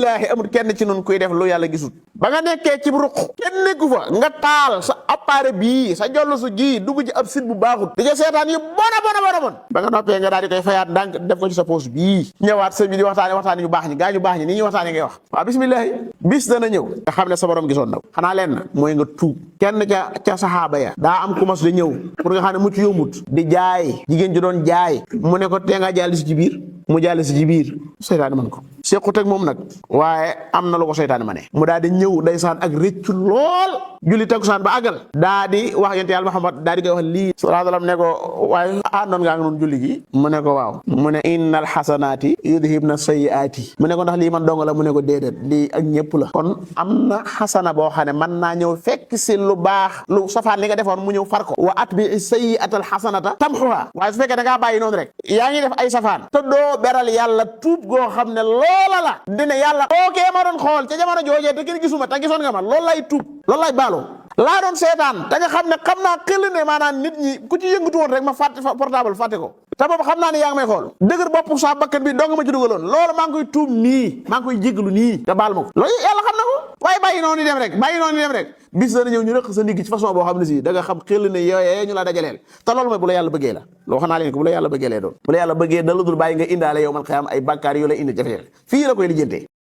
billaahi amul kenn ci noonu kuy def lu yàlla gisul ba nga nekkee ci ruq kenn nekku fa nga taal sa appareil bii sa jollu su ji dugg ci ab site bu baaxut di ca seetaan yu bona ba nga noppee nga daal di koy fayaat ndànk def ko ci sa poche bii ñëwaat sëñ bi di waxtaane ñu baax ñi gaa ñu baax ñi ni ñuy waxtaane ngay wax waaw bismillaahi bis dana ñëw nga xam ne sa borom gisoon na xanaa leen na mooy nga tuub kenn ca saxaaba ya daa am ku mas di ñëw pour nga xam ne mucc yombut di jaay jigéen ji doon jaay mu ne ko tee nga jàll si ci biir mu jàll si ci biir seytaane man ko sequt ak moom nag waaye am na lu ko seytaane ma ne mu daal di ñëw ndeysaan ak rëccu lool julli takkusaan ba àggal daa di wax yonent Yàlla Muhammad daa di koy wax lii sallallahu alayhi wa sallam ne ko waaye àndoon ngaa nga noonu julli gi mu ne ko waaw mu ne innal xasanaati yudhibna sayyiaati mu ne ko ndax lii man dong la mu ne ko déedéet lii ak ñëpp la kon am na xasana boo xam ne mën naa ñëw fekk si lu baax lu safaan li nga defoon mu ñëw far ko wa atbi sayyiatal xasanata tamxuha waaye su fekkee da ngaa bàyyi noonu rek yaa ngi def ay safaan te doo beral yàlla tuub goo xam ne loola la dina yàlla ookee ma doon xool ca jamono joojee te kenn gisuma te gisoon nga ma loolu lay tuub loolu lay baaloo laa doon seetaan da nga xam ne xam naa xel ne maanaam nit ñi ku ci yëngatu woon rek ma fàtte portable fàtte ko te boobu xam naa ne yaa ngi may xool dëgër bopp sa bakkan bi dong ma ci dugaloon loolu maa ngi koy tuub nii maa ngi koy jéggalu nii te baal ma ko loolu yàlla xam na ko waaye bàyyi noonu dem rek bis dana ñëw ñu rëq sa ndigg ci façon boo xam ne si da nga xam xel ne yooyee ñu la dajaleel te loolu mooy bu la yàlla bëggee la loo xam naa leen ko bu la yàlla bëggee lay doon bu la yàlla bëggee da la dul bàyyi nga indaale yow man xëyam ay bàkkaar yu la indi jafe-jafe fii la koy lijjantee